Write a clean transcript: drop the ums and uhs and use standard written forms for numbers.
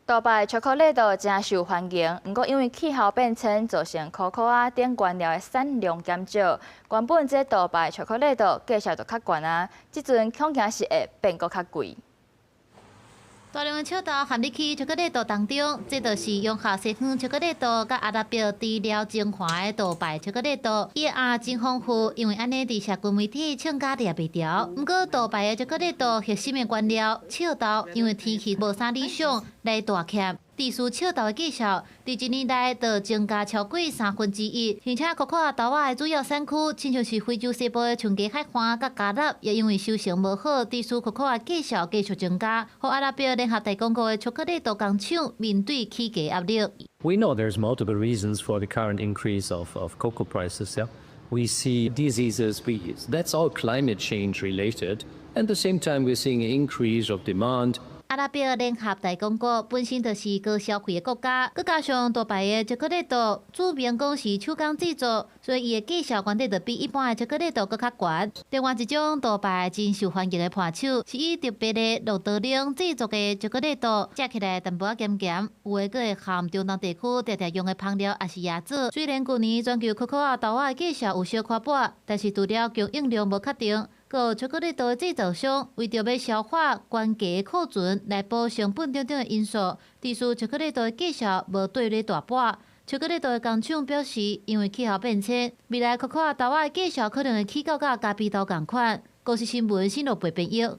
杜拜巧克力豆誠受歡迎，毋過因為氣候變遷造成可可仔等原料的產量減少，原本這杜拜巧克力豆價數就較懸啊，這陣恐驚是會變閣較貴。大量的笑豆含入去巧克力豆當中，這就是融合西方巧克力豆佮阿拉伯豬料精華的杜拜巧克力豆。伊的餡真豐富，因為按呢佇社群媒體唱甲掠袂牢。毋過杜拜的巧克力豆核心的原料笑豆，因為天氣無啥理想來大欠。致使笑豆的價數，佇一年內就增加超過三分之一。而且可可豆仔的主要產區，親像是非洲西部的長加海岸佮加納，也因為收成無好，致使可可的價數繼續增加，予阿拉伯聯合大公國的巧克力豆工廠面對起價壓力。 We know there's multiple reasons for the current increase of cocoa prices. Yeah, we see diseases. That's all climate change related. At the same time, we're seeing an increase of demand. 阿拉伯聯合大公國本身就是高消費的國家，閣加上杜拜的巧克力豆，註明講是手工製作，所以伊的價數原底就比一般的巧克力豆閣較懸。另外一種杜拜真受歡迎的伴手，是以特別的駱駝奶製作的巧克力豆，食起來淡薄仔鹹鹹，有的閣會含中東地區常常用的香料，抑是椰子。雖然舊年全球可可豆仔的價數有小可跌，但是除了供應量無確定，閣有巧克力豆的製造商為著欲消化懸低的庫存來補成本等等的因素，致使巧克力豆的價數無綴咧大跌。巧克力豆的工廠表示，因為氣候變遷，未來可可豆仔的價數可能會起到佮咖啡豆仝款。公視新聞新羅貝編譯。